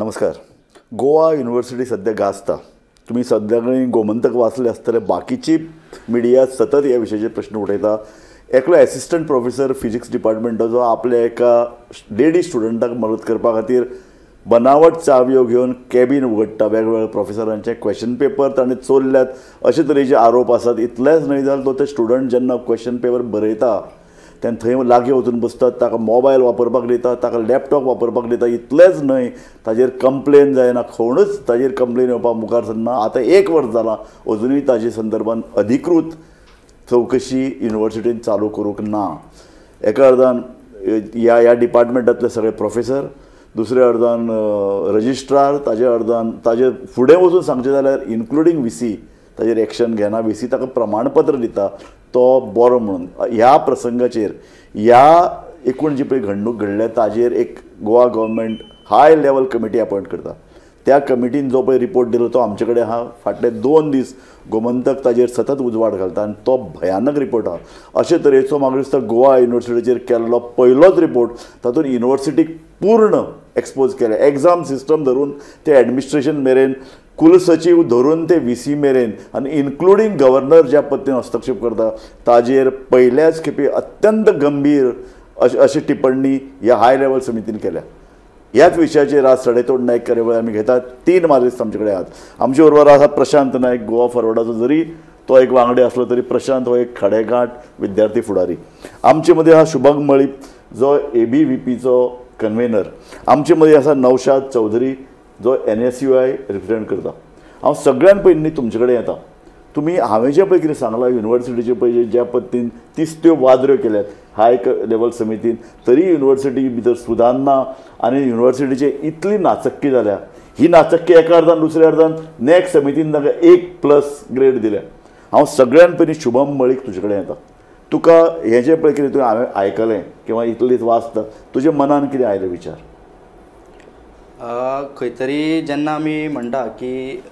नमस्कार. गोवा युनिव्हर्सिटी सध्या गाजता. तुमी सद्या कडेन गोमंतक वाचले आसतले, बाकीची मिडिया सतत ह्या विशयाचेर प्रश्न उठयता. एकलो एसिस्टंट प्रोफेसर फिजिक्स डिपार्टमेंटाचो आपल्या एका लेडी स्टुडंटाक मदत करपा खातीर बनावट चावयो घेवन कॅबीन उगडटा. वेगवेगळ्या प्रोफेसरांचे क्वेश्चन पेपर ताणें चोरल्यात अशे तरेचे आरोप आसात. इतलेंच न्हय जाल्यार तो ते स्टुडंट जेन्ना क्वेश्चन पेपर बरयता तेन्ना थंय लागीं वचून बसतात, ताका मोबायल वापरपाक दिता, ताका लॅपटॉप वापरपाक दिता. इतलेंच न्हय ताजेर कंप्लेन जायना, कोणूच ताजेर कंप्लेन येवपाक मुखार सरना. आतां एक वर्स जालां, अजुनूय ताजे संदर्भान अधिकृत चवकशी युनिवर्सिटीन चालू करूंक ना. एका अर्दान ह्या डिपार्टमेंटांतले सगळे प्रोफेसर, दुसऱ्या अर्दान रजिस्ट्रार, ताजे अर्दान ताजे फुडें वचून सांगचें जाल्यार इन्क्लुडींग व्ही सी ताजेर एक्शन घेना. व्ही सी ताका प्रमाणपत्र दिता तो बरो म्हणून. ह्या प्रसंगाचेर ह्या एकूण जी पळय घडणूक घडल्या ताजेर एक Goa government high level committee appoint करता. त्या कमिटीन जो पळय रिपोर्ट दिलो तो आमचे कडेन आहा. फाटले 2 दीस गोमंतक ताजेर सतत उजवाड घालता आनी तो भयानक रिपोर्ट आहा. अशे तरेचो म्हाका दिसता गोवा युनिवर्सिटीचेर केल्लो पयलोच रिपोर्ट. तातूंत युनिवर्सिटीक पूर्ण एक्सपोज केलें. एग्जाम सिस्टम धरून ते एडमिनिस्ट्रेशन मेरेन, कुलसचीव धरून ते व्ही सी मेरेन आनी इन्क्लुडींग गव्हर्नर ज्या पद्दतीन हस्तक्षेप करता ताजेर पयल्याच खेपे अत्यंत गंभीर अशी टिप्पणी ह्या हाय लेवल समितीन केल्या. ह्याच विशयाचेर आज सडेतोड नायक कार्यावळ आमी घेतात. 3 मार्गस्थ आमचे कडेन आहात. आमचे बरोबर आसा प्रशांत नायक, गोवा फॉरवर्डाचो जरी तो एक वांगडी आसलो तरी प्रशांत हो एक खडेगांठ विद्यार्थी फुडारी. आमचे मदीं आसा शुभंग मळीप जो ए बी व्ही पीचो कन्वेनर. आमचे मदीं आसा नौशाद चौधरी जो NSUI represent करता. हांव सगळ्यान पयलीं तुमचे कडेन येता. तुमी हांवें जें पळय कितें सांगलां युनिवर्सिटीचे पळय ज्या पद्दतीन तिसत्यो वादऱ्यो केल्यात हाय लेवल समितीन, तरी युनिवर्सिटी भितर सुदारना आनी युनिवर्सिटीचे इतली नाचक्की जाल्या. ही नाचक्की एका अर्दान दुसऱ्या अर्दान नॅक समितीन तांकां 1+ ग्रेड दिल्या. हांव सगळ्यान पयलीं शुभम मळीक तुजे कडेन येता. तुका हें जें पळय कितें तुवें हांवें आयकलें किंवा इतलीच वाचता, तुज्या मनान कितें आयलें विचार? खंय तरी जेन्ना आमी म्हणटा की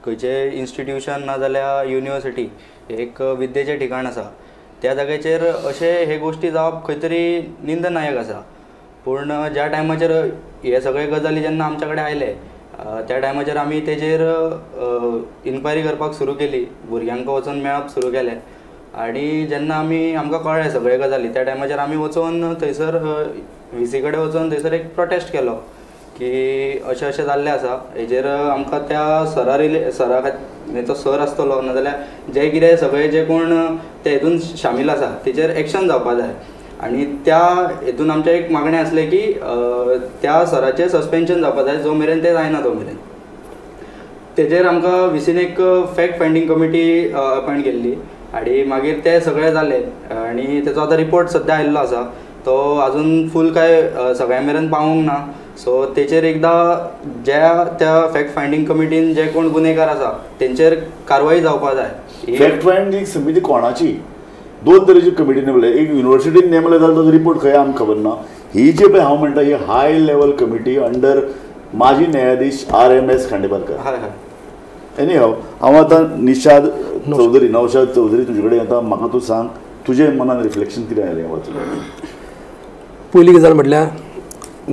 खंयचें इन्स्टिट्यूशन ना जाल्यार युनिवर्सिटी एक विद्येचें ठिकाण आसा, त्या जाग्याचेर अशे हे गोश्टी जावप खंय तरी निंदनायक आसा. पूण ज्या टायमाचेर हे सगळे गजाली जेन्ना आमच्या कडेन आयले त्या टायमाचेर आमी तेजेर इन्क्वायरी करपाक सुरू केली, भुरग्यांक वचून मेळप सुरू केलें. आनी जेन्ना आमी आमकां कळ्ळें सगळे गजाली त्या टायमाचेर आमी वचून थंयसर व्ही सी कडेन वचून थंयसर एक प्रोटेस्ट केलो की अशें अशें जाल्लें आसा, हेजेर आमकां त्या सरा सरा तो सर आसतलो नाजाल्यार जे कितें सगळे जे कोण ते हेतून शामील आसा तेजेर एक्शन जावपा जाय. आनी त्या हेतून आमचें एक मागणें आसलें की त्या सराचें सस्पेन्शन जावपा जाय, जो मेरेन तें जायना तो मेरेन. तेजेर आमकां व्हीसीन एक फॅक्ट फायंडींग कमिटी अपॉयंट केल्ली आनी मागीर तें सगळें जालें आनी तेचो आतां रिपोर्ट सद्या आयिल्लो आसा, तो आजून फूल काय सगळ्यां मेरेन पावूंक ना. सो तेचेर एकदां ज्या त्या फॅक्ट फायंडींग कमिटीन जे कोण गुन्हेकार आसा तेंचेर कारवाई जावपा जाय. फॅक्ट फायंडींग समिती कोणाची? 2 तरेची कमिटी नेमले. एक युनिवर्सिटीन नेमले जाल्यार तो रिपोर्ट खंय आमकां खबर ना. ही जी पळय हांव म्हणटा ही हाय लेवल कमिटी अंडर माजी न्यायाधीश RMS Khandeparkar. हय हय. एनी हाव हांव आतां निशाद चौधरी, नौशाद चौधरी तुजे कडेन येता. म्हाका तूं सांग तुजे मनान रिफ्लेक्शन कितें आयलें वाचून? पयली गजाल म्हटल्यार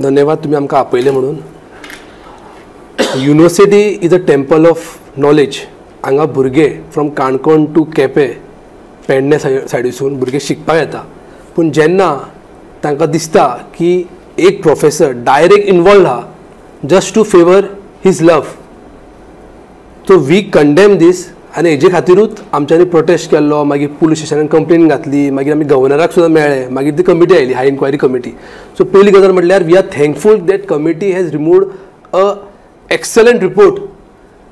धन्यवाद तुमी आमकां आपयलें म्हणून. University is a temple of knowledge. हांगा भुरगे फ्रॉम काणकोण टू केपें, पेडणे सायडीसून भुरगे शिकपाक येता. पूण जेन्ना तांकां दिसता की एक प्रोफेसर डायरेक्ट इनवॉल्व आहा just to favour his love, so we condemn this. आनी हेजे खातीरूच आमच्यांनी प्रोटेस्ट केल्लो, मागीर पुलीस स्टेशनान कंप्लेन घातली, मागीर आमी गव्हर्नराक सुद्दां मेळ्ळे, मागीर ती कमिटी आयली, हाय इन्क्वायरी कमिटी. सो पयली गजाल म्हटल्यार we are thankful that committee has removed a excellent report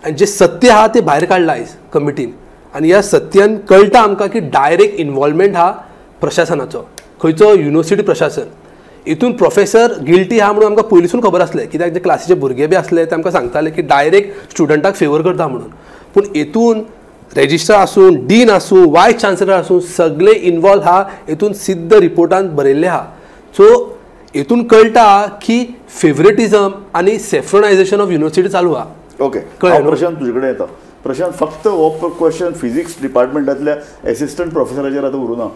आनी जें सत्य आहा तें भायर काडलां आयज कमिटीन. आनी ह्या सत्यान कळटा आमकां की डायरेक्ट इनवॉल्वमेंट आहा प्रशासनाचो, खंयचो युनिवर्सिटी प्रशासन. हितून प्रोफेसर गिल्टी आहा म्हणून आमकां पयलींसून खबर आसलें, कित्याक जे क्लासीचे भुरगे बी आसले ते आमकां सांगताले की डायरेक्ट स्टुडंटाक फेवर करता म्हणून. पूण हितून रेजिस्ट्रार आसूं, डीन आसूं, वायस चान्सलर आसूं, सगळे इनवॉल्व आहा हितून सिद्ध रिपोर्टान बरयल्लें आहा. सो हितून कळटा की फेवरेटिजम आनी सेफ्रनायजेशन ऑफ युनिवर्सिटी चालू आहा. ओके, कळ्ळें. प्रशांत तुजे कडेन येता. प्रशांत, फक्त हो क्वेश्चन फिजिक्स डिपार्टमेंटांतल्या एसिस्टंट प्रोफेसराचेर आतां उरूना,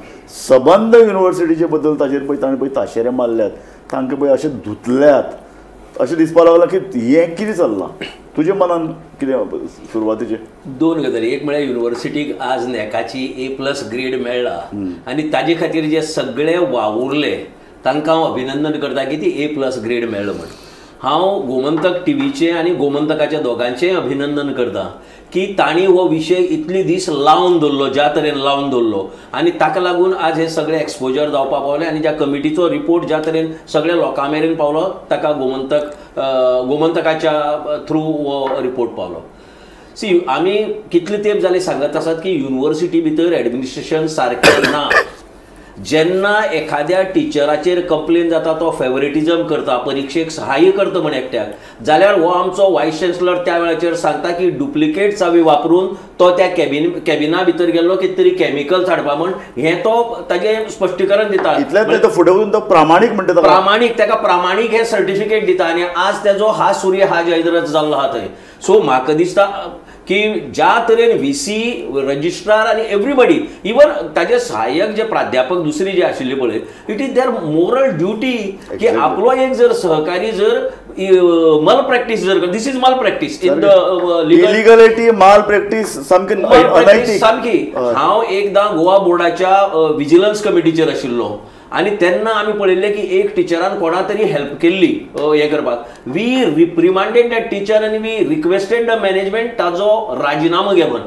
सबंद युनिवर्सिटीचे बद्दल ताजेर पळय ताणें पळय ताशेरे मारल्यात, तांकां पळय अशें धुतल्यात. अशें दिसपाक लागलां की हें कितें चल्लां. तुज्या मनान कितें सुरवातीचें? दोन गजाली. एक म्हळ्यार युनिवर्सिटीक आज नॅकाची A+ grade मेळ्ळा आनी ताजे खातीर जे सगळे वावुरले तांकां हांव अभिनंदन करता की ती A+ grade मेळ्ळो म्हण. हांव गोमंतक टीव्हीचें आनी गोमंतकाच्या दोगांचेंय अभिनंदन करता की तांणी हो विशय इतले दीस लावन दवरलो, ज्या तरेन लावन दवरलो आनी ताका लागून आज हे सगळे एक्सपोजर जावपाक पावलें आनी ज्या कमिटीचो रिपोर्ट ज्या तरेन सगळ्या लोकां मेरेन पावलो ताका गोमंतकाच्या थ्रू हो रिपोर्ट पावलो. सी, आमी कितले तेंप जाले सांगत आसात की युनिवर्सिटी भितर एडमिनिस्ट्रेशन सारकें ना. जेन्ना एखाद्या टिचराचेर कंप्लेन जाता तो फेवरेटिजम करता, परिक्षेक सहाय्य करता म्हण एकट्याक, जाल्यार हो आमचो वायस चान्सलर त्या वेळाचेर सांगता की डुप्लिकेट चावी वापरून तो त्या कॅबिना भितर गेल्लो कितें तरी केमिकल्स हाडपा म्हण, हें तो ताजें स्पश्टीकरण दिता. इतल्यान तो फुडें वचून तो प्रामाणीक म्हणटा, प्रामाणीक, ताका प्रामाणीक हें सर्टिफिकेट दिता आनी आज तेजो हा सूर्य हा जयद्रथ जाल्लो आहा थंय. सो म्हाका दिसता की ज्या तरेन व्ही सी, रजिस्ट्रार आनी एवरीबडी, इवन ताजे सहाय्यक जे प्राध्यापक दुसरी जे आशिल्ले पळय, it is their moral duty की आपलो एक जर सहकारी जर मल प्रॅक्टीस जर, this is malpractice in the illegality, malpractice सामकी अनैतिक सामकी. हांव एकदां गोवा बोर्डाच्या विजिलन्स कमिटीचेर आशिल्लो आनी तेन्ना आमी पळयल्लें की एक टिचरान कोणा तरी हेल्प केल्ली हें करपाक. We रिप्रिमांडेड that teacher आनी we requested the management ताजो राजिनामो घे म्हण,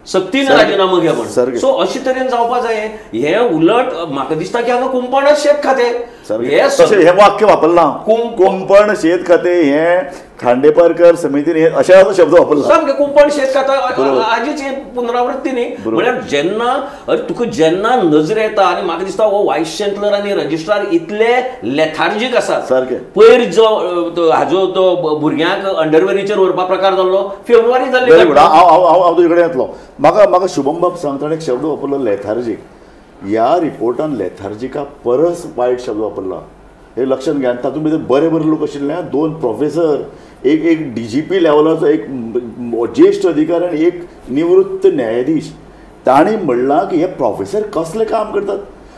सक्तीन राजिनामो घे म्हण. सो अशे तरेन जावपा जाय. हें उलट म्हाका दिसता की हांगा कुंपणच शेत खातें हें वाक्य वापरलां, कुंपण शेत खातें हें खांडेपारकर समितीन हे अशा शब्द वापरला, सामकें कुंपण शेत खाता हाजीच ही पुनरावृत्ती न्ही. म्हळ्यार जेन्ना अरे तुका जेन्ना नजर येता आनी म्हाका दिसता हो वायस चान्सलर आनी रजिस्ट्रार इतले लेथार्जीक आसात. सारकें पयर जो हाजो तो भुरग्यांक अंडरवेरीचेर व्हरपा प्रकार जाल्लो फेब्रुवारी जाल्ली. हांव हांव तुजे कडेन येतलो. म्हाका म्हाका शुभम बाब सांग, ताणें एक शब्द वापरलो लेथार्जीक. ह्या रिपोर्टान लेथार्जिका परस वायट शब्द वापरला हे लक्षांत घे. आनी तातूंत भितर बरे बरे लोक आशिल्ले, दोन प्रोफेसर, एक एक DGP लेवलाचो एक ज्येश्ठ अधिकारी आनी एक निवृत्त न्यायाधीश. तांणी म्हणलां की हे प्रोफेसर कसलें काम करतात.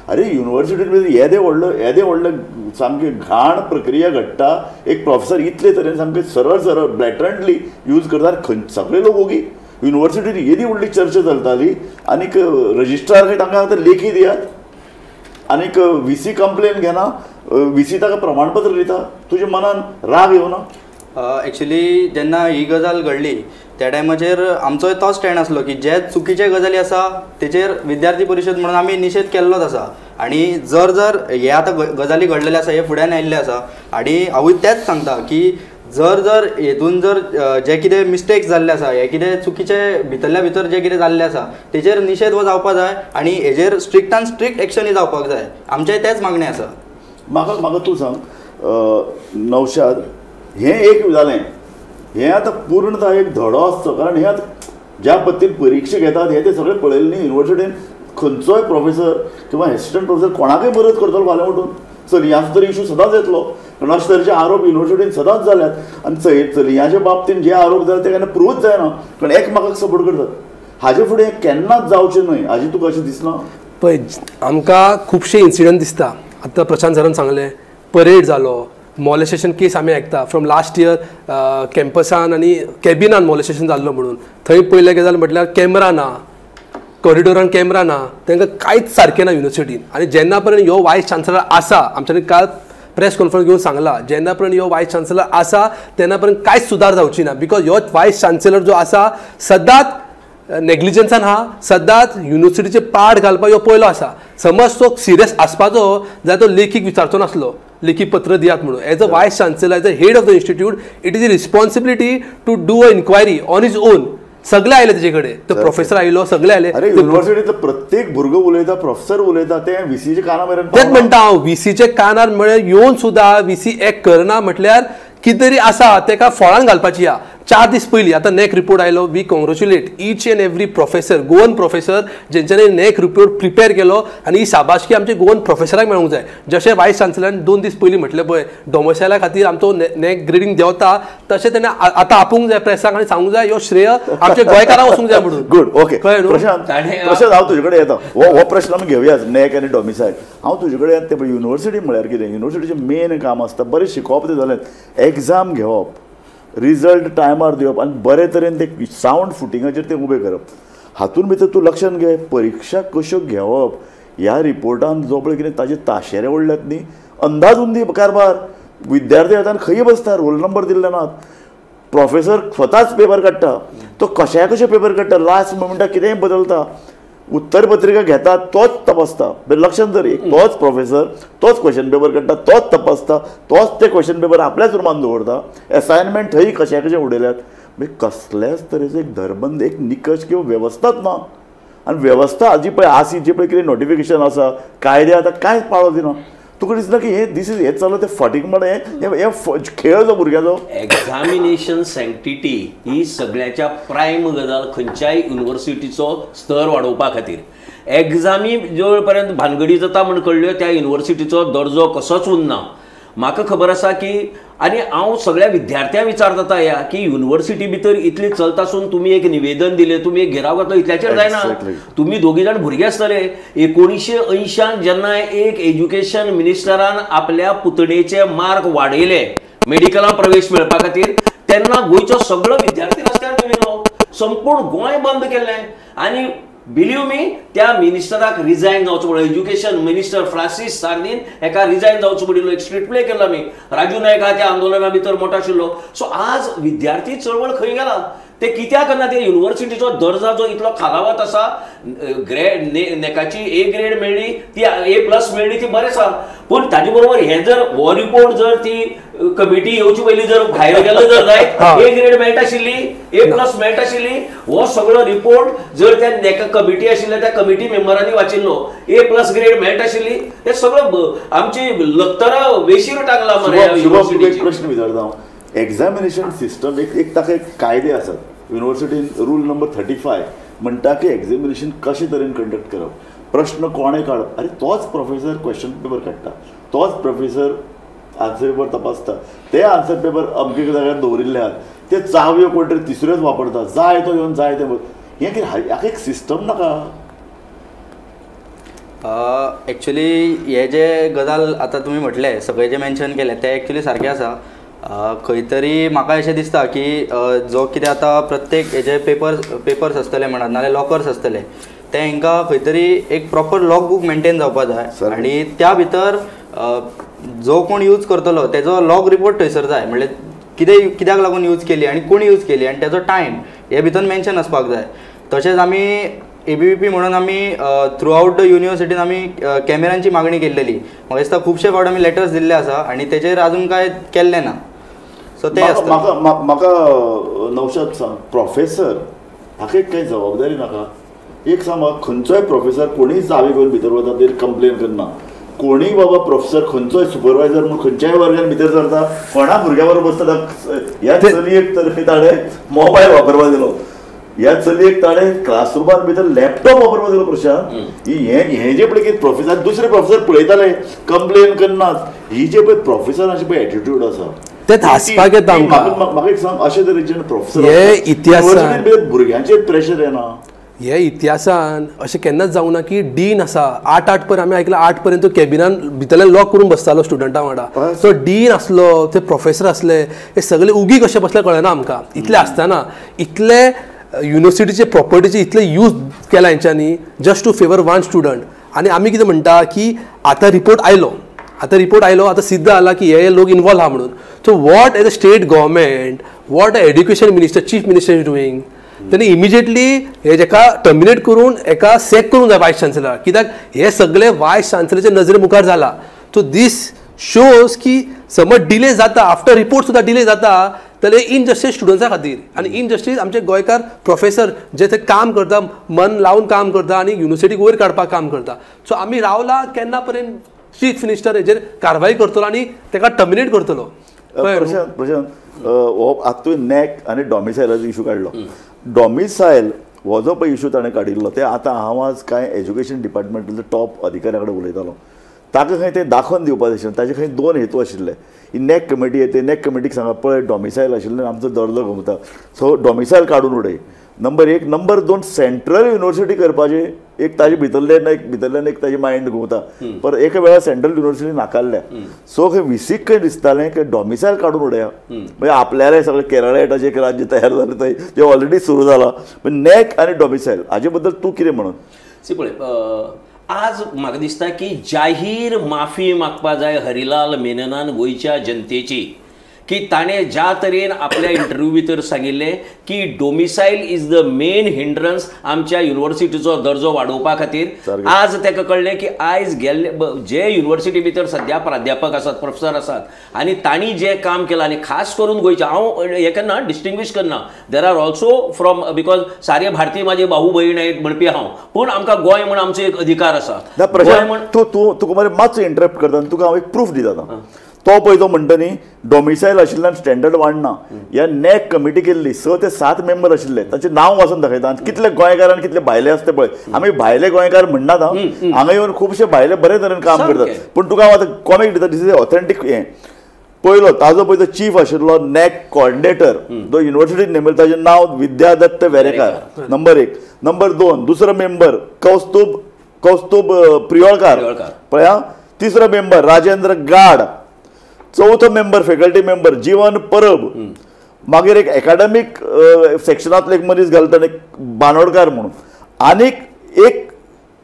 अरे युनिवर्सिटीन भितर येदे व्हडलो येदे व्हडले सामकी घाण प्रक्रिया घडटा, एक प्रोफेसर इतले तरेन सामकें सरळ सरळ ब्लॅटंटली यूज करतात, खंय सगळे लोक ओगी. युनिवर्सिटीन येदी व्हडली चर्चा चलताली आनीक रजिस्ट्रार खंय तांकां आतां लेखी दियात, आनीक व्ही सी कंप्लेन घेना, व्ही सी ताका प्रमाणपत्र दिता. तुज्या मनान राग येवना? एक्चुली जेन्ना ही गजाल घडली त्या टायमाचेर आमचोय तो स्टँड आसलो की जे चुकीचे गजाली आसा तेचेर विद्यार्थी परिशद म्हणून आमी निशेध केल्लोच आसा. आनी जर जर हे आतां गजाली घडलेले आसा हे फुड्यान आयिल्ले आसा आनी हांवूय तेंच सांगता की जर जर हेतून जर जे कितें मिस्टेक्स जाल्ले आसा, हे कितें चुकीचे भितरल्या भितर जे कितें जाल्लें आसा तेचेर निशेध हो जावपा जाय आनी हेजेर स्ट्रिक्टान स्ट्रिक्ट एक्शनूय जावपाक जाय. आमचें तेंच मागणें आसा. म्हाका म्हाका तूं सांग नौशाद, हें एक जालें, हें आतां पूर्णतः एक धडो आसचो, कारण हें आतां ज्या पद्दतीन परिक्षा घेतात हें तें सगळें पळयलें न्ही. युनिवर्सिटीन खंयचोय प्रोफेसर किंवा एसिस्टंट प्रोफेसर कोणाकय मदत करतलो फाल्यां उठून. चलयांचो तर इशू सदांच येतलो, कारण अशे तरेचे आरोप युनिवर्सिटीन सदांच जाल्यात आनी चलयांच्या बाबतीन जे आरोप जाले ते केन्ना प्रूवच जायना, कारण एकमेकाक सपोर्ट करतात. हाजे फुडें केन्नाच जावचें न्हय हाजें तुका अशें दिसना? पळय, आमकां खुबशे इन्सिडंट दिसता. आतां प्रशांत सरान सांगलें, परेड जालो, मॉलेस्टेशन केस आमी आयकता फ्रॉम लास्ट इयर कॅम्पसान आनी कॅबिनान मॉलेस्टेशन जाल्लो म्हणून. थंय पळयलें गजाल म्हटल्यार कॅमरा ना, कॉरिडोरान कॅमरा ना, तांकां कांयच सारकें ना युनिवर्सिटीन. आनी जेन्ना पर्यंत ह्यो वायस चान्सलर आसा, आमच्यांनी काल प्रेस कॉन्फरन्स घेवन सांगला, जेन्ना पर्यंत ह्यो वायस चान्सलर आसा तेन्ना पर्यंत कांयच सुदार जावची ना. Because ह्यो वायस चान्सलर जो आसा सदांच नेग्लिजन्सान आहा, सदांच युनिवर्सिटीचे पाड घालपाक ह्यो पयलो आसा. समज तो सिरियस आसपाचो जाल्यार तो लेखीक विचारचो नासलो, लेखी पत्र दियात म्हणून. As a vice chancellor, as a head of the institute, it is a responsibility to do a inquiry on his own. सगळे आयले तेजे कडेन, तो प्रोफेसर आयलो, सगळे आयले. अरे युनिवर्सिटीतलो प्रत्येक भुरगो उलयता, प्रोफेसर उलयता, ते व्हीसीच्या कानार मेरेन. तेच म्हणटा हांव, व्हीसीच्या कानार म्हळ्यार येवन सुद्दां व्हीसी एक करना म्हटल्यार कितें तरी आसा तेका फळान घालपाची आहा. 4 दीस पयलीं आतां नॅक रिपोर्ट आयलो. We congratulate each and every professor, Goan professor जेंच्यांनी नॅक रिपोर्ट प्रिपेर केलो आनी ही शाबासकी आमचे गोवन प्रोफेसराक मेळूंक जाय. जशें वायस चान्सलरान 2 दीस पयलीं म्हटलें पळय डोमिसायला खातीर आमचो नॅक ग्रेडींग देंवता, तशें तेणें आतां आपोवंक जाय प्रेसाक आनी सांगूंक जाय ह्यो श्रेय आमच्या गोंयकारांक वचूंक जाय म्हणून. गुड, ओके प्रशांत, हांव तुजे कडेन येता. हो प्रश्न आमी घेवया, नॅक आनी डोमिसायल. हांव तुजे कडेन येता. ते युनिवर्सिटी म्हळ्यार कितें, युनिवर्सिटीचें मेन काम आसता बरें शिकोवप तें जालें, एग्जाम घेवप, रिजल्ट टायमार दिवप आनी बरे तरेन ते सावंड फुटिंगाचेर ते उबें करप. हातूंत भितर तूं लक्षांत घे परिक्षा कश्यो घेवप ह्या रिपोर्टान जो पळय कितें ताजे ताशेरे ओडल्यात न्ही, अंदाज उंदी कारभार. विद्यार्थी आतां खंय बसता, रोल नंबर दिल्ले नात, प्रोफेसर स्वताच पेपर काडटा, तो कश्या कशे पेपर काडटा, लास्ट मोमेंटाक कितेंय बदलता, उत्तरपत्रिका घेता तोच तपासता. लक्षांत धर, एक तोच प्रोफेसर तोच क्वेश्चन पेपर काडटा, तोच तपासता, तोच ते क्वेश्चन पेपर आपल्याच रुमान दवरता, एसायनमेंट थंय कश्या कशें उडयल्यात. म्हणजे कसल्याच तरेचो एक धरबंद, एक निकश किंवा वेवस्थाच ना. आनी वेवस्था जी पळय आसी, जी पळय कितें नोटिफिकेशन आसा, कायदे आतां कांयच पाळो दिना. तुका दिसना की हे दीस is हें चल्लां तें फटींग म्हळ्यार हे खेळ जो भुरग्याचो. एग्जामिनेशन सँक्टिटी ही सगळ्याच्या प्रायम गजाल खंयच्याय युनिवर्सिटीचो स्तर वाडोवपा खातीर. एग्जामी जो पर्यंत भानगडी जाता म्हण कळ्ळ्यो त्या युनिवर्सिटीचो दर्जो कसोच उरना. म्हाका खबर आसा की आनी हांव सगळ्या विद्यार्थ्यांक विचारता ह्या की युनिवर्सिटी भितर इतली चलता आसून तुमी एक निवेदन दिलें, तुमी एक घेराव घातलो, इतल्याचेर जायना. तुमी दोगी जाण भुरगे आसतले. 1980 जेन्ना एक एज्युकेशन मिनिस्टरान आपल्या पुतणेचे मार्क वाडयले मेडिकलान प्रवेश मेळपा खातीर, तेन्ना गोंयचो सगळो विद्यार्थी रस्त्यार देंविल्लो, संपूर्ण गोंय बंद केल्लें. आनी बिलीव मी, त्या मिनिस्टराक रिजायन जावचो पडलो. एज्युकेशन मिनिस्टर फ्रांसीस सार्दीन हेका रिजायन जावचो पडिल्लो. एक स्ट्रीट प्ले केल्लो आमी, राजू नायक हा त्या आंदोलना भितर मोठो आशिल्लो. सो आज विद्यार्थी चळवळ खंय गेला ते कित्याक करना? ते युनिवर्सिटीचो दर्जा जो इतलो खालावत आसा, ग्रेड नॅकाची ए ग्रेड मेळ्ळी, ती ए प्लस मेळ्ळी, ती बरें आसा, पूण ताजे बरोबर हे जर हो रिपोर्ट जर ती कमिटी येवचे पयलीं जर भायर गेलो जर जायत, ए ग्रेड मेळटा आशिल्ली, ए प्लस मेळटा आशिल्ली, हो सगळो रिपोर्ट जर त्या नॅका कमिटी आशिल्ल्या त्या कमिटी मेंबरांनी वाचिल्लो, ए प्लस ग्रेड मेळटा आशिल्ली, ते सगळो आमची लखतरां वेशीर टांगला मरे. प्रश्न विचारता हांव, एग्जामिनेशन सिस्टम एक ताका एक कायदे आसात. युनिवर्सिटीन रूल नंबर 35 म्हणटा की एग्जामिनेशन कशे तरेन कंडक्ट करप, प्रश्न कोणें काडप. अरे तोच प्रोफेसर क्वेश्चन पेपर काडटा, तोच प्रोफेसर आन्सर पेपर तपासता, ते आन्सर पेपर अमके जाग्यार दवरिल्ले आहात, ते चावयो कोण तरी तिसऱ्योच वापरता, जाय तो येवन जाय ते. हें कितें, हाका एक सिस्टम नाका? एक्चुली हे जे गजाल आतां तुमी म्हटलें, सगळें जें मेन्शन केलें तें एक्चुली सारकें आसा. खंय तरी म्हाका अशें दिसता की जो कितें आतां प्रत्येक हेजे पेपर्स आसतले म्हणात नाजाल्यार लॉकर्स आसतले, ते हेंकां खंय तरी एक प्रॉपर लॉग बूक मेंटेन जावपा जाय आनी त्या भितर जो कोण यूज करतलो तेजो लॉग रिपोर्ट थंयसर जाय, म्हणल्यार कितें कित्याक लागून यूज केली आनी कोण यूज केली आनी तेजो टायम हे भितर मेन्शन आसपाक जाय. तशेंच आमी ABVP म्हणून आमी थ्रू आउट the युनिवर्सिटीन आमी कॅमेरांची मागणी केल्लेली. म्हाका दिसता खुबशे फावट आमी लेटर्स दिल्ले आसा आनी तेजेर आजून कांय केल्लें ना. सो तें आसता. म्हाका नौशाद सांग, प्रोफेसर हाका एक कांय जबाबदारी नाका? एक सांग म्हाका, खंयचोय प्रोफेसर कोणीय चावी घेवन भितर वता तेर कंप्लेन करना, कोणीय बाबा प्रोफेसर खंयचोय सुपरवायजर म्हूण खंयच्याय वर्गान भितर सरता, कोणा भुरग्या बरोबर बसता, ह्या चलयेक तर ताणें मोबायल वापरपाक दिलो, ह्या चलयेक ताणें क्लासरुमान भितर लॅपटॉप वापरपाक दिलो. प्रशांत, हें जे पळय की प्रोफेसर दुसरे प्रोफेसर पळयताले, कंप्लेन करनात, ही जे पळय प्रोफेसराची पळय एटिट्यूड आसा ते हांसपाक येता आमकां. म्हाका एक सांग, अशे तरेचे प्रोफेसर हे इतिहासान भुरग्यांचेर प्रेशर येना? हे इतिहासान अशें केन्नाच जावंक ना की डीन आसा 8-8 पर्यंत आमी आयकलां, 8 पर्यंत तो कॅबिनान भितरल्यान लॉक करून बसतालो स्टुडंटां वांगडा. सो डीन आसलो, ते प्रोफेसर आसले, हे सगळे उगी कशे बसले कळना आमकां. इतले आसतना इतले युनिवर्सिटीचे प्रॉपर्टीचे इतले यूज केला हेंच्यांनी just to favour one student. आनी आमी कितें म्हणटा की आतां रिपोर्ट आयलो, आतां रिपोर्ट आयलो, आतां सिद्ध जाला की हे लोक इनवॉल्व आहा म्हणून. So what as a state government, what a education minister, chief minister is doing, तेणी इमिजिएटली हे जेका टर्मिनेट करून एका सॅक करूंक जाय वायस चान्सलराक, कित्याक हे सगळे वायस चान्सलराच्या नजरे मुखार जाला. सो दीस शोज की समज डिले जाता, आफ्टर रिपोर्ट सुद्दां डिले जाता, जाल्यार इनजस्टीस स्टुडंट्सां खातीर आनी इनजस्टीस आमचे गोंयकार प्रोफेसर जे थंय काम करता, मन लावन काम करता आनी युनिवर्सिटीक वयर काडपाक काम करता. सो आमी रावला केन्ना पर्यंत चीफ मिनिस्टर हेजेर कारवाय करतलो आनी ताका टर्मिनेट करतलो. प्रशांत प्रशांत हो आतां तुवें नॅक आनी डॉमिसायलाचो इशू काडलो. डॉमिसायल हो जो पळय इशू ताणें काडिल्लो ते आतां हांव आज कांय एज्युकेशन डिपार्टमेंटाचो टॉप अधिकाऱ्या कडेन उलयतालो, ताका खंय तें दाखोवन दिवपाक आशिल्लें. ताजे खंय दोन हेतू आशिल्ले. ही नॅक कमिटी येते, नॅक कमिटीक सांगा पळय डॉमिसायल आशिल्ल्यान आमचो दर्जो घुमता, सो डॉमिसायल काडून उडय नंबर एक. नंबर दोन, सेंट्रल युनिवर्सिटी करपाची एक ताजे भितरल्यान एक भितरल्यान एक ताजी मायंड घुंवता. पर एका वेळार सेंट्रल युनिवर्सिटी नाकारल्या. सो खंय विसीक खंय दिसतालें की डॉमिसायल काडून उडया, म्हणजे आपल्याला सगळें केरळाचें एक राज्य तयार जालें थंय जें ऑलरेडी सुरू जालां. नॅक आनी डॉमिसायल हाजे बद्दल तूं कितें म्हणून? सी पळय, आज म्हाका दिसता की जाहीर माफी मागपा जाय हरिलाल मेननान गोंयच्या जनतेची की ताणें ज्या तरेन आपल्या इंटरव्यू भितर सांगिल्लें की domicile is the main hindrance आमच्या युनिवर्सिटीचो दर्जो वाडोवपा खातीर, आज ताका कळ्ळें की आयज गेल्ले जे युनिवर्सिटी भितर सद्या प्राध्यापक आसात, प्रोफेसर आसात आनी तांणी जें काम केलां आनी खास करून गोंयच्या, हांव हें केन्ना डिस्टिंग्वीश करना, there are also from because सारे भारतीय माझे भाऊ भयण आहेत म्हणपी हांव, पूण आमकां गोंय म्हण आमचो एक अधिकार आसा. प्रशांत तूं तूं तुका मरे मातसो इंटरप्ट करता आनी तुका हांव एक प्रूफ दिता. आतां तो पळय तो म्हणटा न्ही डॉमिसायल आशिल्ल्यान स्टँडर्ड वाडना. ह्या नॅक कमिटी केल्ली 6 ते 7 मेंबर आशिल्ले, तांचें नांव वाचून दाखयता आनी कितले गोंयकार आनी कितले भायले आसता पळय. आमी भायले गोंयकार म्हणनात, हांगा येवन खुबशे भायले बरे तरेन काम करतात. पूण तुका हांव आतां कॉमीक दिता, this is authentic. हें पयलो ताजो पळय तो चीफ आशिल्लो नॅक कॉर्डिनेटर जो युनिवर्सिटीन नेमिल्लो, ताजें नांव विद्यादत्त वेरेकार नंबर 1. नंबर 2 दुसरो मेंबर कौस्तुभ कौस्तुभ प्रियोळकार पळया, तिसरो मेंबर राजेंद्र गाड, चौथो member faculty member Jeevan Parab, मागीर एक एकाडेमीक सेक्शनांतलो एक मनीस घालता एक बानोडकार म्हणून, आनीक एक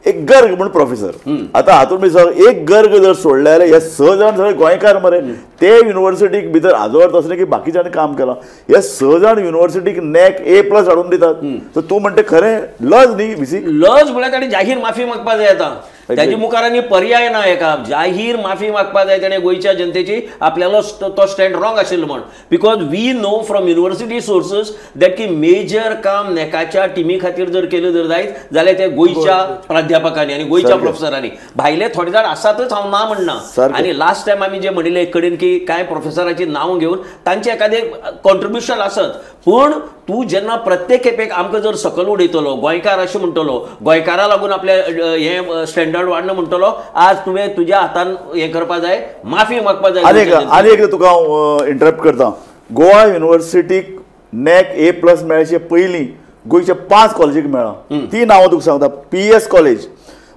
एक गर्ग म्हणून प्रोफेसर. आतां हातूंत एक गर्ग जर सोडले जाल्यार हे 6 जाण सगळे गोंयकार मरे. ते युनिवर्सिटीक भितर हाजो अर्थ असो की बाकीच्यांनी काम केलां. हे 6 जाण युनिवर्सिटीक नॅक A+ हाडून दितात. सो तूं म्हणटा खरें लज न्ही विसी, लज म्हळ्यार ताणें जाहीर माफी मागपा जाय. आतां ताजे मुखार आनी पर्याय ना एका, जाहीर माफी मागपा जाय ताणें गोंयच्या जनतेची, आपल्यालो तो स्टँड रॉंग आशिल्लो म्हण. Because we know from university sources that की मेजर काम नॅकाच्या टिमी खातीर जर केलें जर जायत जाल्यार ते गोंयच्या प्राध्यापकांनी आनी गोंयच्या प्रोफेसरांनी, भायले थोडे जाण आसातच हांव ना म्हणना. आनी लास्ट टायम आमी जे म्हणिल्लें एक कडेन की कांय प्रोफेसराची नांव घेवन तांचें एखादें कॉन्ट्रिब्युशन आसत, पूण तूं जेन्ना प्रत्येक खेपेक आमकां जर सकल उडयतलो, गोंयकार अशें म्हणटलो, गोंयकारा लागून आपल्या हें स्टँडर्ड वाडना म्हणटलो, आज तुवें तुज्या हातान हें करपा जाय, माफी मागपा जाय. आनी एकदां तुका हांव इंटरप्ट करता. गोवा युनिवर्सिटीक नॅक A+ मेळचे पयलीं गोंयच्या 5 कॉलेजीक मेळ्ळां. ती नांवां तुका सांगता, PS college,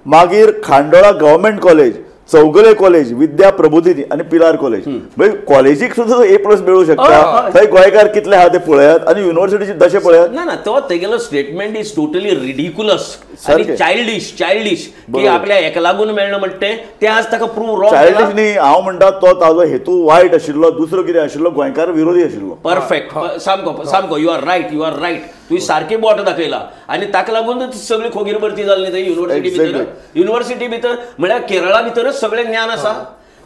मागीर Khandola government college, Chowgule college, Vidya Prabodhini आनी पिलार कॉलेज. म्हणजे कॉलेजीक सुद्दां A+ मेळूं शकता. थंय गोंयकार कितले आहा ते पळयात आनी युनिवर्सिटीची दशा पळयात. ना ना, तो तेगेलो स्टेटमेंट is totally ridiculous आनी चायल्डिश, चायल्डिश की आपल्या हेका लागून मेळना म्हणटा तें आज ताका प्रूव रॉंग. चायल्डिश न्ही, हांव म्हणटा तो ताजो हेतू वायट आशिल्लो, दुसरो कितें आशिल्लो, गोंयकार विरोधी आशिल्लो. परफेक्ट, सामको सामको, you are right, you are right. तुवें सारकें बोट दाखयला आनी ताका लागून सगळी खोगीर भरती जाली थंय युनिवर्सिटी भितर. युनिवर्सिटी भितर म्हळ्यार केरळा भितरच सगळें ज्ञान आसा,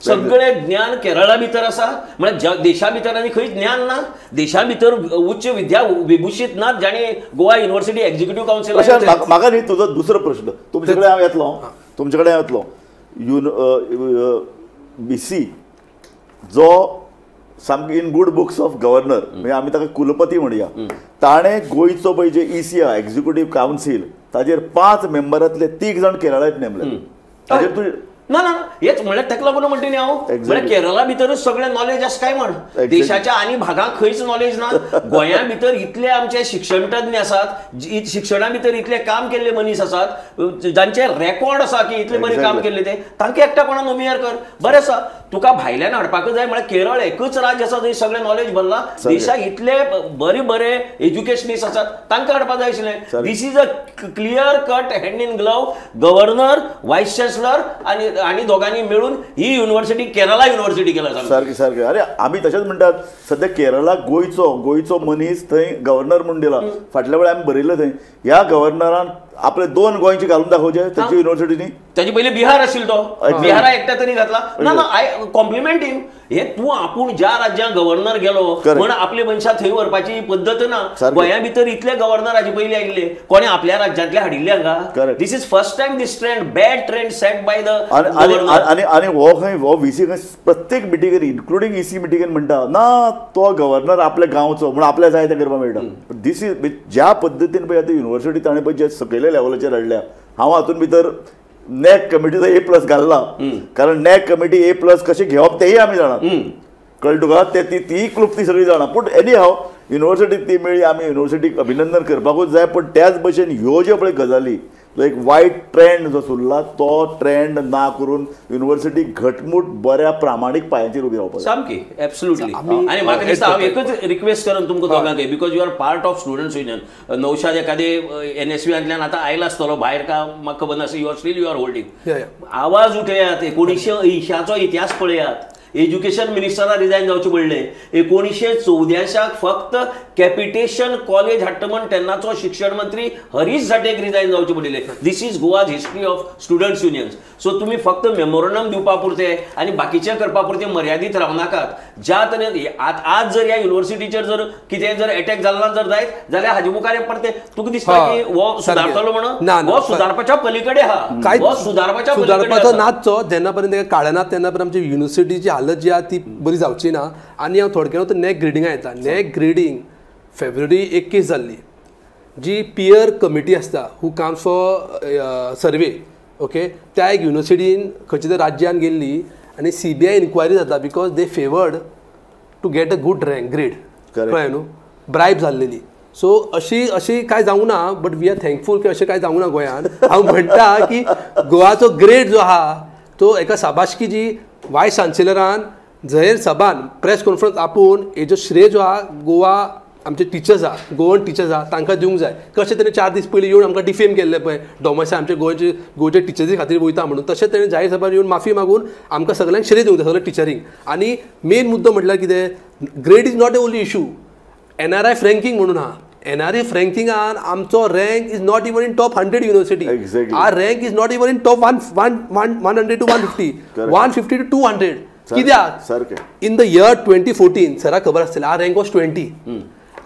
सगळें ज्ञान केरळा भितर आसा, म्हळ्यार देशा भितर आनी खंयच ज्ञान ना. देशा भितर उच्च विद्या विभूषित ना जाणी गोवा युनिवर्सिटी एक्झिक्युटिव्ह कावन्सिल. म्हाका न्ही तुजो दुसरो प्रश्न, तुमचे कडेन हांव येतलो, तुमचे कडेन हांव येतलो. BC जो सामकी in good books of governor, म्हणजे आमी ताका कुलपती म्हणया, ताणें गोंयचो पळय जे EC आहा एक्झिक्युटीव कावन्सील, ताजेर 5 मेंबरांतले 3 जाण केरळांत नेमले. ताजेर तूं ना ना हेच म्हळ्यार ताका लागून म्हणटा न्ही हांव, म्हळ्यार केरळा भितरच सगळें नॉलेज आसा काय म्हण, देशाच्या आनी भागांक खंयच नॉलेज ना. गोंया भितर इतले आमचे शिक्षणतज्ञ आसात, शिक्षणा भितर इतले काम केल्ले मनीस आसात, जांचे रेकॉर्ड आसा की इतले बरें काम केल्ले, ते तांकां एकट्यापणान नोमियार कर. बरें आसा, तुका भायल्यान हाडपाकच जाय म्हळ्यार केरळ एकच राज्य आसा जंय सगळें नॉलेज भरलां, देशाक इतले बरे बरे एज्युकेशनिस्ट आसात, तांकां हाडपाक जाय आशिल्लें. This is a clear cut hand in glove governor, vice chancellor आनी आनी दोगांनी मेळून ही युनिवर्सिटी केरला युनिवर्सिटी केला. सारकें सारकें. अरे आमी तशेंच म्हणटात सद्या केरळाक गोंयचो गोंयचो मनीस थंय गव्हर्नर म्हूण दिला. फाटल्या वेळार आमी बरयलें थंय ह्या गव्हर्नरान आपले 2 गोंयचे घालून दाखोवचे तांची युनिव्हर्सिटीनी. ताजे पयलीं बिहार आशिल्लो तो, बिहारा एकट्या तरी घातला ना. ना, आय कॉम्प्लिमेंट हिम. हे तूं आपूण ज्या राज्यांत गव्हर्नर गेलो म्हण आपले मनशां थंय व्हरपाची पद्दत ना. गोंया भितर इतले गव्हर्नर हाजे पयलीं आयिल्ले, कोणें आपल्या राज्यांतले हाडिल्ले हांगा. This is first time this trend, bad trend set by the. आनी आनी हो खंय हो व्ही सी खंय प्रत्येक मिटिंगेन इन्क्लुडींग ई सी मिटिंगेन म्हणटा ना तो गव्हर्नर आपल्या गांवचो म्हण आपल्या जाय तें करपाक मेळटा. This is ज्या पद्दतीन पळय आतां युनिव्हर्सिटी ताणें पळय जे सकयल्या लेवलाचेर हाडल्या. हांव हातून भितर नॅक कमिटीचो ए प्लस घालना, कारण नॅक कमिटी ए प्लस कशें घेवप तेंय आमी जाणा, कळ्ळें तुका, ते ती क्लुप्ती सगळी जाणा. पूण एनी हाव युनिव्हर्सिटीक ती मेळ्ळी, आमी युनिव्हर्सिटीक अभिनंदन करपाकूच जाय. पूण त्याच भशेन ह्यो ज्यो पळय गजाली, जो एक वायट ट्रेंड जो सुरला तो ट्रेंड ना करून युनिव्हर्सिटी घटमूट बऱ्या प्रामाणीक पायांचेर उबी रावपाक. सामकी एब्सोल्युटली. आनी म्हाका दिसता हांव एकच रिक्वेस्ट करून तुमकां दोगांकय, because you are part of students union. Naushad एखादे एन एस यूंतल्यान आतां आयला आसतलो भायर का म्हाका खबर नासता, you are still you are holding. आवाज उठयात. 1980चो इतिहास पळयात, एज्युकेशन मिनिस्टरा रिजायन जावचें पडलें. 1984 फक्त कॅपिटेशन कॉलेज हाडटा म्हण तेन्नाचो शिक्षण मंत्री हरीश झांट्येक रिजायन जावचें पडिल्लें. This is Goa's history of students unions. So तुमी फक्त मेमोरंडम दिवपा पुरतें आनी बाकीचें करपा पुरतें मर्यादीत रावनाकात. ज्या तरेन आज जर ह्या युनिव्हर्सिटीचेर जर कितें जर एटॅक जालो ना जर जायत जाल्यार हाजे मुखार परतें तुका दिसता की हो सुदारतलो म्हणून, हो सुदारपाच्या पलीकडे आहा, हो सुदारपाच्या सुदारपाचो नाचचो. जेन्ना पर्यंत ताका काडना तेन्ना पर्यंत आमची युनिव्हर्सिटीची हालत जी आहा ती बरी जावची ना. आनी हांव थोडक्यान नॅक ग्रेडिंगा येता. नॅक ग्रेडींग फेब्रुवारी 21 जाल्ली, जी पियर कमिटी आसता who comes for survey, okay, त्या एक युनिव्हर्सिटीन खंयच्या तरी राज्यान गेल्ली आनी CBI inquiry जाता because they favoured to get a good rank grade, कळ्ळें न्हू, ब्रायब जाल्लेली. सो अशी अशी कांय जावंक ना, बट we are thankful की अशें कांय जावंक ना गोंयांत. हांव म्हणटा की गोवाचो ग्रेड जो आहा तो एका साबाशकी जी वायस चान्सलरान जाहीर सभान प्रेस कॉन्फरन्स आपोवन हेजो श्रेय जो आहा गोवा आमचे टिचर्स आहा, गोवन टिचर्स आहा तांकां दिवंक जाय. कशें तेणें 4 दीस पयलीं येवन आमकां डिफेम केल्लें पळय डॉमसा आमचे गोंयचे गोंयच्या टिचर्सी खातीर वयता म्हणून, तशें तेणें जाहीर सभार येवन माफी मागून आमकां सगळ्यांक श्रेय दिवंक जाय सगळ्या टिचरींक. आनी मेन मुद्दो म्हटल्यार कितें, grade is not a only issue. NRI ranking म्हणून आहा, NRI रँकिंगान आमचो rank is not even in top 100 university. Our rank is not even in top 100 to 150, 150 to 200. कित्याक इन the year 2014 सराक खबर आसतलें our rank was 20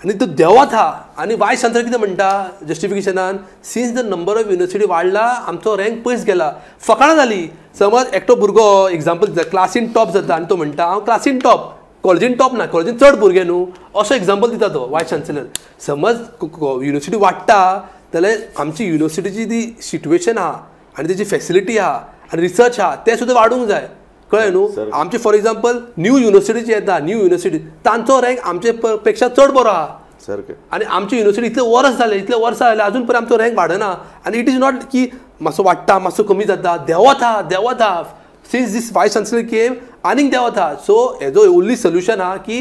आनी तो देंवत आहा. आनी वायस चान्सलर कितें म्हणटा जस्टिफिकेशनान, since the number of university वाडला आमचो रँक पयस गेला. फकाणां जाली. समज एकटो भुरगो एग्जाम्पल दिता क्लासीन टॉप जाता आनी तो म्हणटा हांव क्लासीन टॉप, कॉलेजीन टॉप ना, कॉलेजीन चड भुरगे न्हू, असो एग्जाम्पल दिता तो वायस चान्सलर. समज युनिव्हर्सिटी वाडटा जाल्यार आमची युनिव्हर्सिटीची ती सिट्युएशन आहा आनी तेजी फेसिलिटी आहा आनी रिसर्च आहा तें सुद्दां वाडूंक जाय, कळ्ळें न्हू. आमची फॉर एग्जाम्पल न्यू युनिव्हर्सिटी जी येता, न्यू युनिव्हर्सिटी तांचो रँक आमचे पेक्षा चड बरो आहा. आनी आमची युनिव्हर्सिटी इतले वर्स जाले, इतले वर्सां जाले अजून पर्यंत आमचो रँक वाडना. आनी it is not की मातसो वाडटा मातसो कमी जाता, देंवत आहा देंवत आहा. Since this vice chancellor came आनीक देंवत आहा. सो हेजो ओनली सोल्युशन आहा की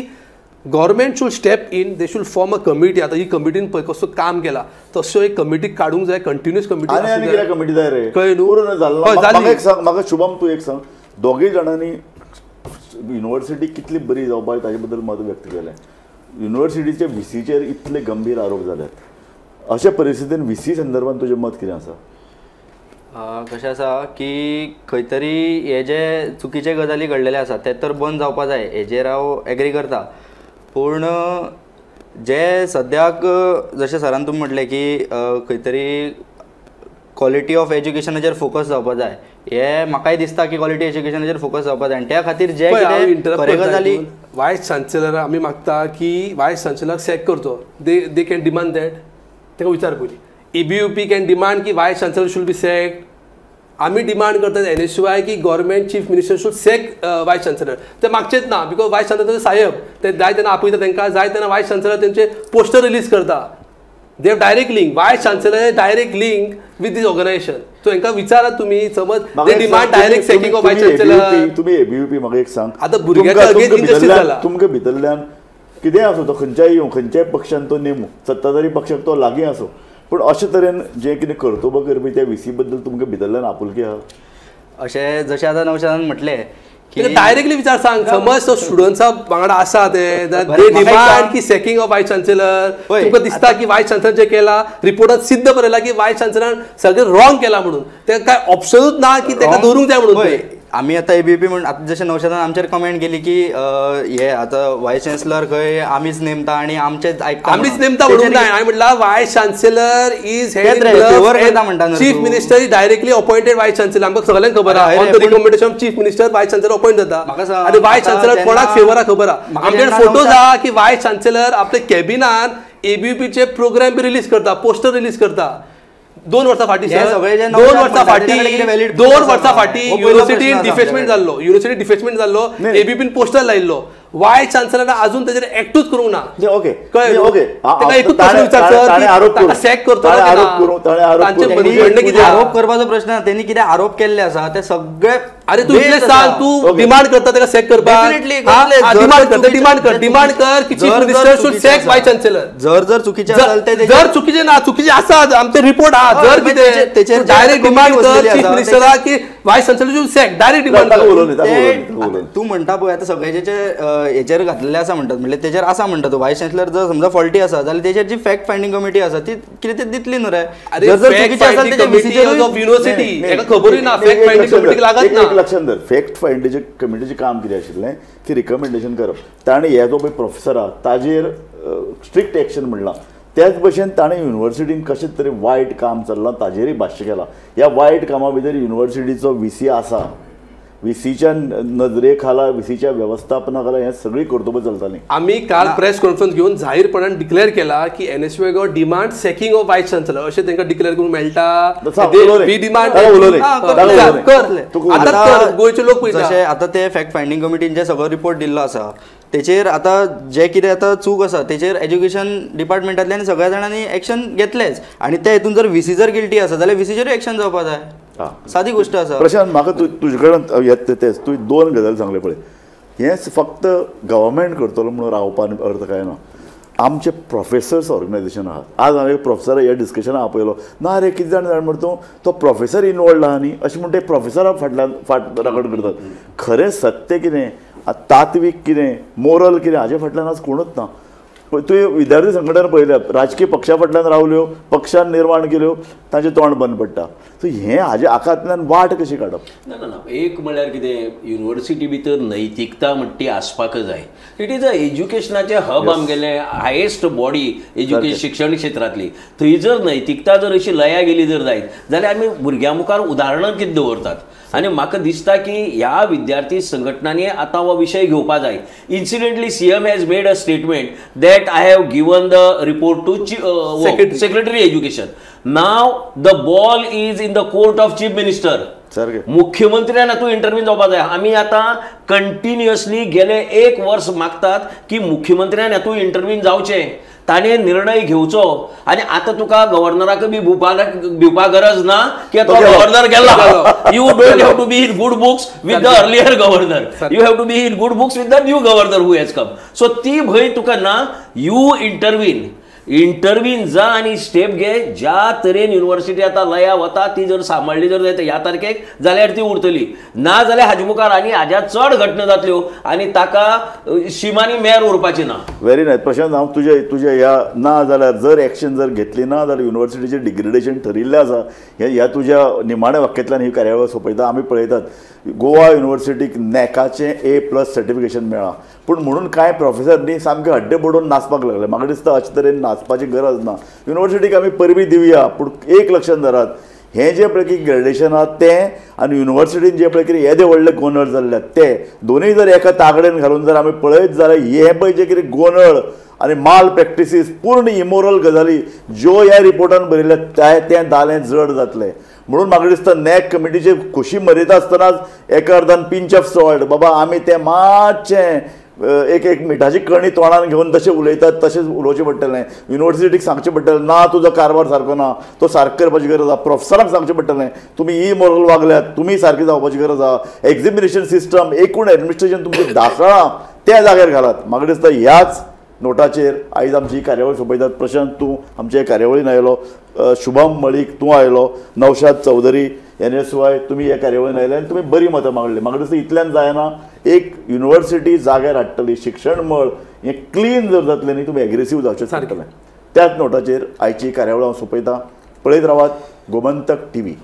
government should step in, they should form a committee. आतां ही कमिटीन पळय कसो काम केला तश्यो एक कमिटी काडूंक जाय, कंटिन्युअस कमिटी. आनी कितें कमिटी जाय रे, कळ्ळें न्हू. म्हाका एक सांग, म्हाका शुभम तूं एक सांग, दोगूय जाणांनी युनिव्हर्सिटी कितली बरी जावपाक ताजे बद्दल मत व्यक्त केलें. युनिव्हर्सिटीचे व्हीसीचेर इतले गंभीर आरोप जाल्यात, अशा परिस्थितीन व्हीसी संदर्भात तुजें मत कितें आसा? कशें आसा की खंय तरी हे जे चुकीचे गजाली घडलेले आसा ते तर बंद जावपा जाय, हेजेर हांव एग्री करता. पूण जे सद्याक जशें सरान तुमी म्हटलें की खंय तरी क्वॉलिटी ऑफ एज्युकेशनाचेर फोकस जावपा जाय, हे म्हाकाय दिसता की क्वॉलिटी एज्युकेशनाचेर फोकस जावपा जाय आनी त्या खातीर जे कितें खरे गजाली वायस चान्सलर आमी मागता की वायस चान्सलर सॅक करचो, they can demand that, ताका विचार पयलीं. ABUP can demand की vice chancellor should be sacked. आमी डिमांड करतात NSUI की government chief minister should sack vice chancellor. ते मागचेच ना, because vice chancellor साहेब ते जाय तेन्ना आपयता तांकां, जाय तेन्ना वायस चान्सलर तेंचे पोस्टर रिलीज करता. They have direct link, vice chancellor direct link with this organisation. So हांकां विचारात तुमी, समज they demand direct sacking of vice chancellor. तुमी ABUP म्हाका एक सांग, आतां भुरग्यांच्या अगेन्स्ट इंजस्टीस जाला. तुमकां भितरल्यान कितेंय आसूं, तो खंयच्याय येवं, खंयच्याय पक्षान तो नेमू, सत्ताधारी पक्षाक तो लागीं आसूं, पूण अशे तरेन जे कितें कर्तुबां करपी त्या व्हीसी बद्दल तुमकां भितरल्यान आपुलकी आहा? अशें जशें आतां नवशादान म्हटलें डायरेक्टली विचार सांग समज तो स्टुडंट्सा वांगडा आसा ते they demand की सॅकिंग ऑफ वायस चान्सलर. तुमकां दिसता की वायस चान्सलर जे केला रिपोर्टात सिद्ध बरयला की वायस चान्सलरान सगळें रॉंग केला म्हणून, तेका काय ऑप्शनूच ना की तेका दवरूंक जाय म्हणून. आमी आतां एबीपी म्हण आतां जशें नौशादान आमचेर कमेंट केली की हे आतां वायस चान्सलर खंय आमीच नेमता आनी आमचेच आयकता, आमीच नेमता म्हणून ना. हांवें म्हणलां vice chancellor is head chief minister is directly appointed vice chancellor. आमकां सगळ्यांक खबर आहा on the recommendation of chief minister vice chancellor appoint जाता. आनी वायस चान्सलर कोणाक फेवर आहा खबर आहा. आमचे फोटोज आहा की वायस चान्सलर आपल्या कॅबिनान एबीपीचे प्रोग्राम बी रिलीज करता, पोस्टर रिलीज करता. 2 वर्सां फाटीं 2 वर्सां फाटीं 2 वर्सां फाटीं युनिव्हर्सिटीन डिफेसमेंट जाल्लो, युनिव्हर्सिटी डिफेसमेंट जाल्लो, एबीपीन पोस्टर लायिल्लो. वायस चान्सलरान अजून ताजेर एक्टूच करूंक ना. ओके कळ्ळें? ओके ताका एकूच प्रश्न विचार सर, ताका सॅक करतलो. आरोप करपाचो प्रश्न ना, तेणी कितें आरोप केल्ले आसा ते सगळे. अरे तूं इतलें सांग, तूं डिमांड करता ताका सॅक करपाक, डिमांड कर, डिमांड कर, डिमांड कर की chief minister should sack vice chancellor. जर जर चुकीचें आसा, जर चुकीचें ना, चुकीचें आसा आमचे रिपोर्ट आहा, जर कितें डायरेक्ट डिमांड कर चीफ मिनिस्टराक की vice chancellor should sack, direct demand कर. तूं म्हणटा पळय आतां सगळ्याचें हेचेर घातलेलें आसा म्हणटात, म्हणल्यार तेजेर आसा म्हणटा तूं वायस चान्सलर जर समजा फॉल्टी आसा जाल्यार तेजेर जी फॅक्ट फायंडींग कमिटी आसा ती कितें ते दितली न्हू रे. जर जर चुकीचें आसा तेजेर युनिव्हर्सिटी हेका खबरूय ना, फॅक्ट फायंडींग कमिटीक लागत ना. लक्षात धर, फॅक्ट फायंडींग कमिटीचें काम कितें आशिल्लें की रिकमेंडेशन करप. ताणें हे जो पळय प्रोफेसर आहा ताजेर स्ट्रिक्ट एक्शन म्हणलां. त्याच भशेन ताणें युनिव्हर्सिटीन कशें तरी वायट काम चल्लां ताजेरूय भाश्य केलां. ह्या वायट कामा भितर युनिव्हर्सिटीचो व्ही सी आसा, व्ही सीच्या नजरे खाला, व्ही सीच्या वेवस्थापना खाला हें सगळीं कर्तुबां चलतालीं. आमी काल प्रेस कॉन्फरन्स घेवन जाहीरपणान डिक्लेअर केला की NSUI demand sacking of vice chancellor अशें तांकां डिक्लेअर करूंक मेळटा. गोंयचे लोक जशे आतां ते फॅक्ट फायंडींग कमिटीन जे सगळो रिपोर्ट दिल्लो आसा तेचेर आतां जे कितें आतां चूक आसा तेचेर एज्युकेशन डिपार्टमेंटांतल्यान सगळ्या जाणांनी एक्शन घेतलेंच आनी ते हितून जर व्ही सी जर गिल्टी आसा जाल्यार व्ही सीचेरूय एक्शन जावपा जाय. सादी गोश्ट आसा. प्रशांत, म्हाका तुजे कडेन येता तेच तुवें 2 गजाली सांगले पळय. हें फक्त गव्हर्मेंट करतलो म्हणून रावपा अर्थ काय ना. आमचे प्रोफेसर्स ऑर्गनायझेशन आहात. आज हांवें प्रोफेसर ह्या डिस्कशनाक आपयलो ना रे, कितें जाण जाण म्हणटा तूं तो प्रोफेसर इनवॉल्ड आहा न्ही अशें म्हण ते प्रोफेसरा फाटल्यान फाट रगड करतात. खरें सत्य कितें, तात्वीक कितें, मोरल कितें हाजे फाटल्यान आज कोणूच ना. तुवें विद्यार्थी संघटना पळयल्या, राजकीय पक्षा फाटल्यान रावल्यो, पक्षान निर्माण केल्यो, तांचें तोंड बंद पडटा. सो हें हाजे आखातल्यान वाट कशी काडप? ना ना ना, एक म्हणल्यार कितें युनिव्हर्सिटी भितर नैतिकता म्हणटा ती आसपाक जाय. It is a एज्युकेशनाचें हब आमगेलें, हायेस्ट बॉडी एज्युकेशन शिक्षण क्षेत्रांतली. थंय जर नैतिकता जर अशी लया गेली जर जायत जाल्यार आमी भुरग्यां मुखार उदाहरणां कितें दवरतात. आनी म्हाका दिसता की ह्या विद्यार्थी संघटनांनी आतां हो विशय घेवपा जाय. Incidentally CM has made a statement that I have given the report to secretary education. Now the ball is in the court of chief minister. मुख्यमंत्र्यान तूं इंटरव्हीन जावपा जाय. आमी आतां कंटिन्युअसली गेले 1 वर्स मागतात की मुख्यमंत्र्यान हातूंत इंटरव्हीन जावचें, ताणें निर्णय घेवचो. आनी आतां तुका गव्हर्नराक बी भिवपा गरज ना की तो गव्हर्नर गेला. You don't have to be in good books with the earlier governor, you have to be in good books with the new governor who has come. So ती भंय तुका ना. You intervene, intervene जा आनी step घे. ज्या तरेन university आतां लया वता ती जर सांबाळ्ळी जर जायत ह्या तारखेक जाल्यार ती उरतली, ना जाल्यार हाजे मुखार आनी हाज्या चड घटना जातल्यो आनी ताका शिमानी मेर उरपाची ना. Very nice Prashant. हांव तुजे तुजे ह्या ना जाल्यार जर एक्शन जर घेतली ना जाल्यार युनिव्हर्सिटीचें डिग्रेडेशन ठरिल्लें आसा ह्या तुज्या निमाण्या वाक्यांतल्यान ही कार्यावळ सोंपयता. आमी पळयतात गोवा युनिव्हर्सिटीक नॅकाचें A+ certification मेळ्ळां, पूण म्हणून कांय प्रोफेसर न्ही सामके हड्डे बडोवन नाचपाक लागले. म्हाका दिसता अशे तरेन नाचपाची गरज ना. युनिव्हर्सिटीक आमी परबी दिवया, पूण एक लक्षात धरात, हें जें पळय की ग्रेडेशन आहा तें आनी युनिव्हर्सिटीन जें पळय कितें येदे व्हडले गोंदळ जाल्ले ते दोनूय जर एका तागडेन घालून जर आमी पळयत जाल्यार हें पळय जें कितें गोंदळ आनी माल प्रॅक्टिसीस पूर्ण इमोरल गजाली ज्यो ह्या रिपोर्टान बरयल्या तें दालें जड जातलें. म्हणून म्हाका दिसता नॅक कमिटीचे खोशी मनयता आसतनाच एका अर्दान पिंच ऑफ सॉल्ट, बाबा आमी तें मातशें एक एक मिठाची कणी तोंडान घेवन जशें उलयतात तशेंच उलोवचें पडटलें. युनिव्हर्सिटीक सांगचें पडटलें ना तुजो कारभार सारको ना, तो सारको करपाची गरज आसा. प्रोफेसरांक सांगचें पडटलें तुमी इमोरल वागल्यात, तुमी सारकी जावपाची गरज आसा. एग्झामिनेशन सिस्टम एकूण एडमिनिस्ट्रेशन तुमचें दाखळां त्या जाग्यार घालात. म्हाका दिसता ह्याच नोटाचेर आयज आमची कार्यावळ सोंपयतात. प्रशांत तूं आमचे कार्यावळीन आयलो, शुभम मळीक तूं आयलो, नौशाद चौधरी NSY तुमी ह्या कार्यावळीन आयले आनी तुमी बरी मतां मागली. म्हाका दिसता इतल्यान जायना, एक युनिवर्सिटी जाग्यार हाडटली, शिक्षण मळ हें क्लीन जर जातलें न्ही, तुमी एग्रेसीव जावचें पडटलें. त्याच नोटाचेर आयची कार्यावळ हांव सोंपयतां. पळयत रावात गोमंतक टीव्ही.